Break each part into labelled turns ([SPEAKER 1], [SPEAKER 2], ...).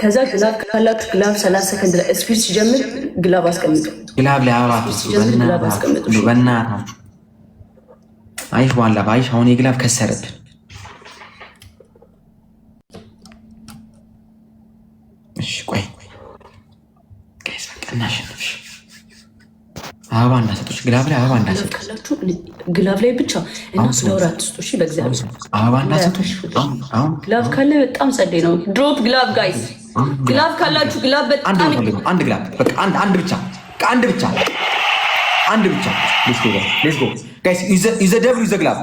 [SPEAKER 1] ከዛ glove ካላችሁ glove 30 ሰከንድ ላይ speed ሲጀምር glove አስቀምጡ።
[SPEAKER 2] Glove ላይ አበባ አትስጡ።
[SPEAKER 1] ሲጀምር glove አስቀምጡ።
[SPEAKER 2] በእናታችሁ አይሽ ዋላ ባይሽ አሁን የ glove ከሰረብን። እሺ ቆይ guys፣ በቃ እናሸንፍሽ። አበባ እንዳሰጡች glove ላይ አበባ እንዳሰጡ
[SPEAKER 1] ካላችሁ glove ላይ ብቻ እና flower አትስጡ። እሺ በእግዚአብሔር።
[SPEAKER 2] አበባ እንዳሰጡ አሁን።
[SPEAKER 1] Glove ካለ በጣም ጸዴ ነው። Drop glove, guys። Glove ካላችሁ glove በጣም
[SPEAKER 2] አንድ glove በቃ አንድ፣ አንድ ብቻ፣ አንድ ብቻ፣ አንድ ብቻ። Let's go, let's go, guys። Use the double, use the glove።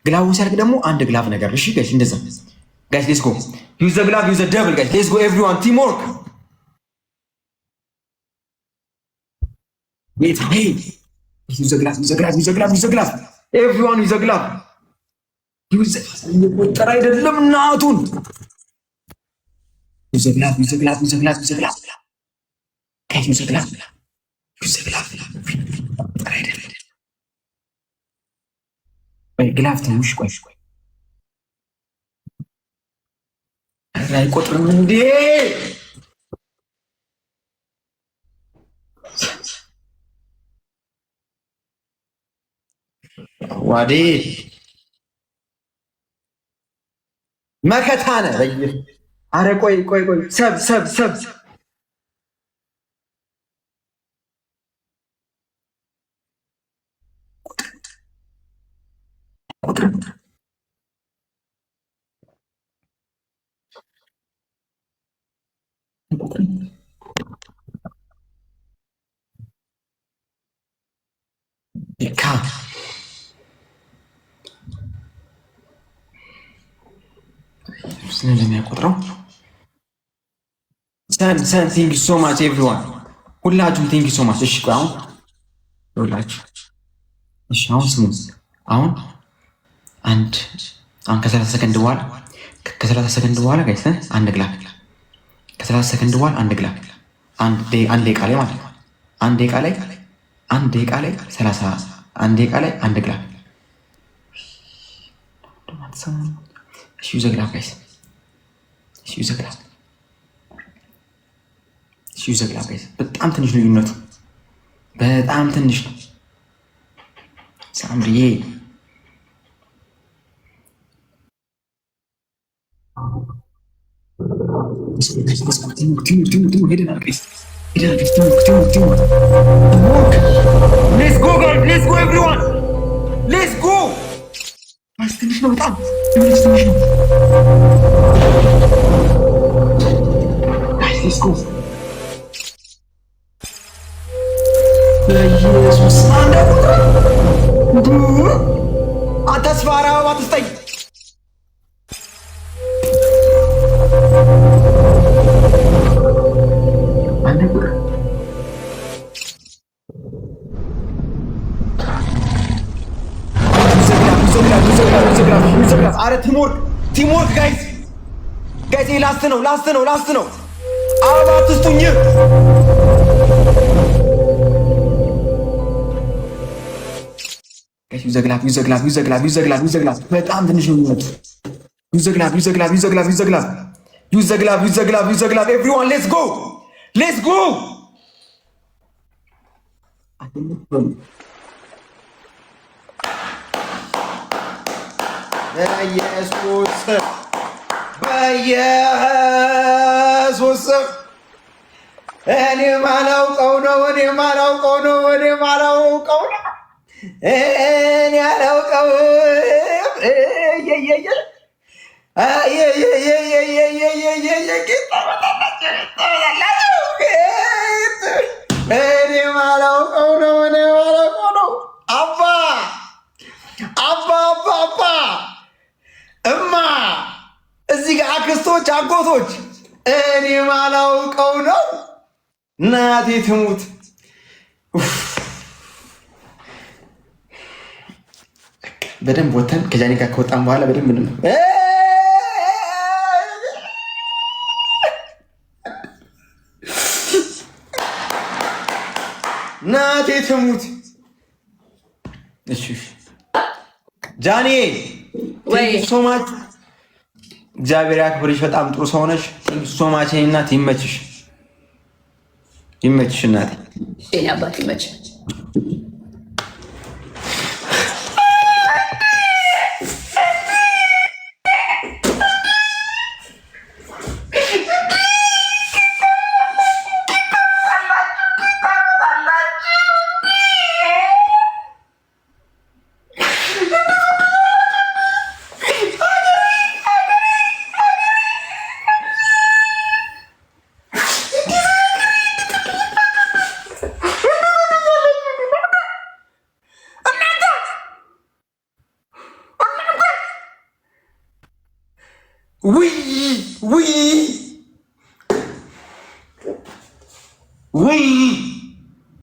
[SPEAKER 2] Glove ኡ ሲያልቅ ደግሞ አንድ glove ነገር። እሺ guys፣ እንደዛ guys። Let's go, use the glove, use the double, guys። Let's go, everyone, team work። ጌታ፣ use the glove, use the glove, use the glove, use the glove, everyone, use the glove። እየቆጠረ አይደለም እናቱን። Use the glove, use the glove, use the glove, use the glove, guys, use the glove, use the glove። ቆጠረ አይደለም። ቆይ glove ትንሽ፣ ቆይ ቆይ፣ አይቆጥርም እንዴ? ዋዴ መከታ ነህ። አረ ቆይ ቆይ ቆይ፣ ሰብ ሰብ ሰብ። ቁጥር ካ ስለሚያቆጥረው ሰን ሰን፣ thank you so much, everyone፣ ሁላችሁም thank you so much። እሺ ቆይ አሁን ሁላችሁ፣ እሺ አሁን ስሙ። አሁን አንድ፣ አሁን ከ30 ሰከንድ በኋላ፣ ከ30 ሰከንድ በኋላ guys አንድ glove፣ ከ30 ሰከንድ በኋላ አንድ glove፣ አንድ ደቂቃ ላይ ማለት ነው። አንድ ደቂቃ ላይ፣ አንድ ደቂቃ ላይ 30፣ አንድ ደቂቃ ላይ አንድ glove። እሺ use the glove, guys። እሺ use the glove፣ እሺ use the glove, guys። በጣም ትንሽ ልዩነቱ፣ በጣም ትንሽ ነው። ሳምሪዬ። ሄደናል guys፣ ሄደናል guys። Let's go, guys, let's go, everyone, let's go። ትንሽ ነው፣ በጣም ትንሽ ነው። Guys, let's go። በኢየሱስ አንድ ተስፋ አበባ ትስጠኝ። አንድ ቁጥር። አረ teamwork, teamwork, guys, guys፣ last ነው፣ last ነው፣ last ነው። አበባ አትስጡኝ። ዩዘግላፍ ዩዘግላፍ ዩዘግላፍ ዩዘግላፍ ዩዘግላፍ። በጣም ትንሽ ነው የሚመጡ። ዩዘግላፍ ዩዘግላፍ ዩዘግላፍ ዩዘግላፍ ዩዘግላፍ ዩዘግላፍ ዩዘግላፍ። ኤቭሪዋን ሌትስ ጎ፣ ሌትስ ጎ። በኢየሱስ፣ በኢየሱስ፣ እኔ ማላውቀው ነው፣ እኔ ማላውቀው ነው፣ እኔ ማላውቀው ነው፣ እኔ አላውቀው። እኔ ማላውቀው ነው፣ እኔ ማላውቀው ነው። አባ አባ አባ አባ፣ እማ፣ እዚህ ጋር አክስቶች፣ አጎቶች፣ እኔ ማላውቀው ነው። እናቴ ትሙት። በደንብ ወተን ከጃኒ ጋር ከወጣን በኋላ በደንብ ነው። ናቴ ትሙት። እሺ ጃኒ so much፣ እግዚአብሔር ያክብርሽ። በጣም ጥሩ ሰው ነሽ። So much እናት፣ ይመችሽ፣ ይመችሽ እናቴ።
[SPEAKER 1] የኔ አባት ይመችሽ።
[SPEAKER 2] ውይ ውይ ውይ።